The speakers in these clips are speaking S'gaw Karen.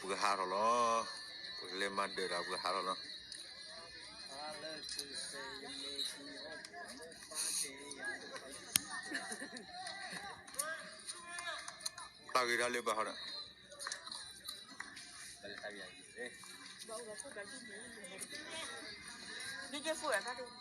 ပကဟးထီၣ်လီၤ, ပကလဲၤမၤဒၢးဒီး ပကဟးထီၣ်လီၤ. တၢ်ဂ့ၢ်တၢ်လၢဘၣ်ဟီဒီး လၢ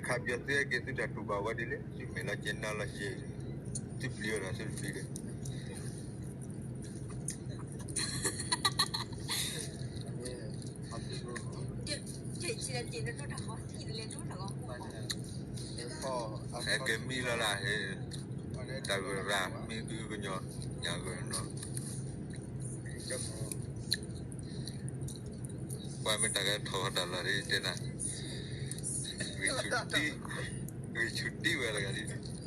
ခးပယီၤသုဟဲက့ၤသုတၢ်တူၢ်ဘၣ် ဝဲဒ်လဲၣ်, သုမဲာ်လီၤကဲၤနါလီၤကဲၤ, သုပျံၤအီၤဒီးသုတပျံၤဒီး ဟဲက့ၤမံလီၤလၢဟဲ, တၢ်ဂိၢ်ရၤမံၤဒုကညီၤညါဂိၢ်နီၤ, ပှၤမ့ၢ်တၢ်ကဲထီၣ်တၢ်လီၢ်ဒ်တဲနၤ, ဂ့ၤဆူၣ်တံၢ်, ဂ့ၤဆူၣ်တံၢ်ဝဲတဂၤဒ် ဖဲစံ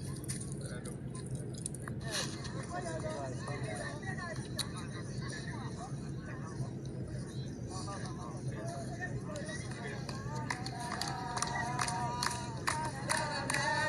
ဃ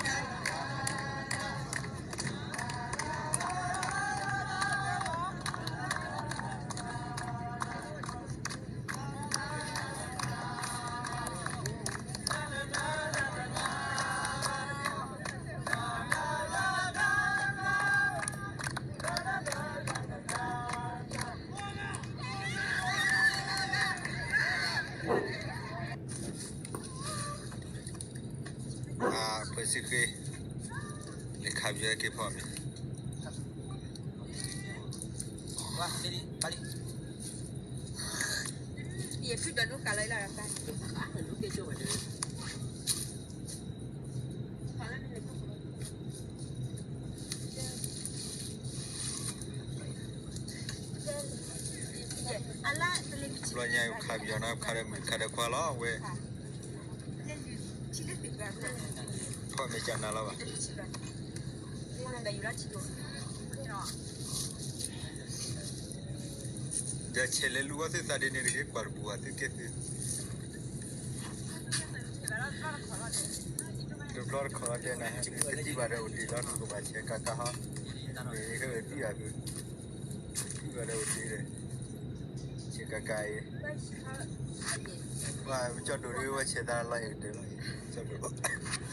့ လဲၤခးပယီၤဟဲက့ၤဖီမ့ၢ် ဘျီညါခးပယီၤန့ၣ် ခးဒီးမုၢ်ခးဒီးခွါလီၤဝဲ, ခီၣ်မ့ၢ်ကနၤလီၤဘၣ်. ဒီးဆဲးလဲၤလူၤဝဲသုသးဒ်န့ၣ်တဂ့ၤ ကွၢ်တပူၤဘၣ်သုကဲသု, တဘျီတခီၣ်လီၤတဲနၤ ကသံဘၣ်ဒီးအိၣ်တ့ၢ်လီၤ နကဘၣ်ဆဲးကကါဟီ, မ့ၢ်ဟဲဝဲသံဘၣ်သု, သံဘၣ်ဒီးအိၣ်တ့ၢ်ဒီး, ဆဲးကကါအံၤ, ပှၤကၠီဒိၣ်ဒ်ဝဲဆဲးသးလီၤအဲၣ်ကတၢၢ်လီၤ, ကၠီဒိၣ်